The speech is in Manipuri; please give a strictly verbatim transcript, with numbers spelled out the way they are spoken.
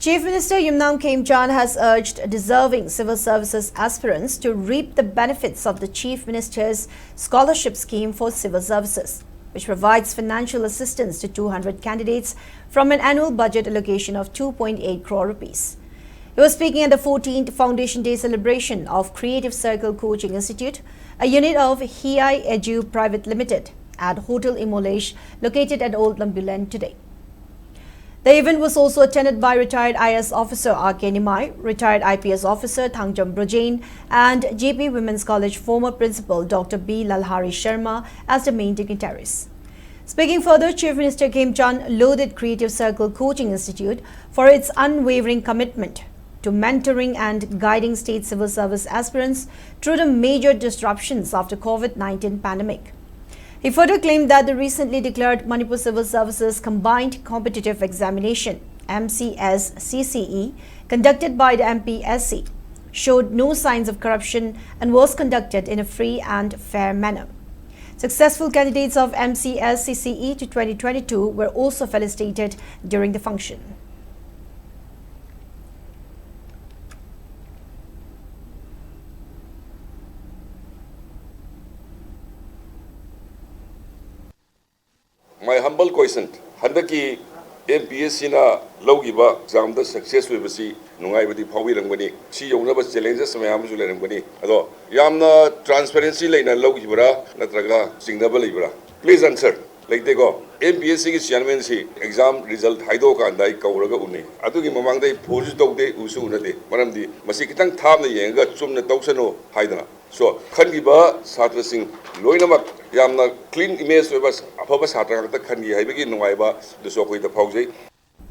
Chief Minister Yumnam Khemchand has urged deserving civil services aspirants to reap the benefits of the Chief Minister's Scholarship Scheme for Civil Services, which provides financial assistance to two hundred candidates from an annual budget allocation of two point eight crore rupees. He was speaking at the fourteenth Foundation Day celebration of Creative Circle Coaching Institute, a unit of Hiai Edu Private Limited, at Hotel Imolesh, located at Old Lambilen today. The event was also attended by retired I A S officer R K Nimai, retired I P S officer Thangjam Brojain, and J P Women's College former principal Doctor B Lalhari Sharma as the main dignitaries. Speaking further, Chief Minister Khemchand lauded Creative Circle Coaching Institute for its unwavering commitment to mentoring and guiding state civil service aspirants through the major disruptions after COVID nineteen pandemic. He further claimed that the recently declared Manipur Civil Services Combined Competitive Examination, M C S C C E, conducted by the M P S C, showed no signs of corruption and was conducted in a free and fair manner. Successful candidates of M C S C C E to twenty twenty-two were also felicitated during the function. My humble question, ꯍꯟꯗꯛꯀꯤ M P S C ꯅ ꯂꯧꯈꯤꯕ exam ꯗ success ꯑꯣꯏꯕꯁꯤ ꯅꯨꯡꯉꯥꯏꯕꯗꯤ ꯐꯥꯎꯕꯤꯔꯝꯒꯅꯤ꯫ ꯁꯤ ꯌꯧꯅꯕ challenges ꯃꯌꯥꯝ ꯑꯃꯁꯨ ꯂꯩꯔꯝꯒꯅꯤ꯫ ꯑꯗꯣ ꯌꯥꯝꯅ transparency ꯂꯩꯅ ꯂꯧꯈꯤꯕ꯭ꯔꯥ ꯅꯠꯇ꯭ꯔꯒ ꯆꯤꯡꯅꯕ ꯂꯩꯕ꯭ꯔꯥ? Please answer꯫ ꯂꯩꯇꯦꯀꯣ꯫ M P S C ꯒꯤ chairman ꯁꯤ exam result ꯍꯥꯏꯗꯣꯛꯑꯀꯥꯟꯗ ꯑꯩ ꯀꯧꯔꯒ ꯎꯅꯩ꯫ ꯑꯗꯨꯒꯤ ꯃꯃꯥꯡꯗ ꯑꯩ phoneꯁꯨ ꯇꯧꯗꯦ, ꯎꯁꯨ ꯎꯅꯗꯦ꯫ ꯃꯔꯝꯗꯤ ꯃꯁꯤ ꯈꯤꯇꯪ ꯊꯥꯞꯅ ꯌꯦꯡꯉꯒ ꯆꯨꯝꯅ ꯇꯧꯁꯅꯨ ꯍꯥꯏꯗꯅ꯫ So, ꯈꯟꯈꯤꯕ ꯁꯥꯇ꯭ꯔꯁꯤꯡ ꯂꯣꯏꯅꯃꯛ ꯌꯥꯝꯅ clean image ꯑꯣꯏꯕ ꯑꯐꯕ ꯁꯥꯇ꯭ꯔ ꯉꯥꯛꯇ ꯈꯟꯈꯤ ꯍꯥꯏꯕꯒꯤ ꯅꯨꯡꯉꯥꯏꯕ ꯑꯗꯨꯁꯨ ꯑꯩꯈꯣꯏꯗ ꯐꯥꯎꯖꯩ꯫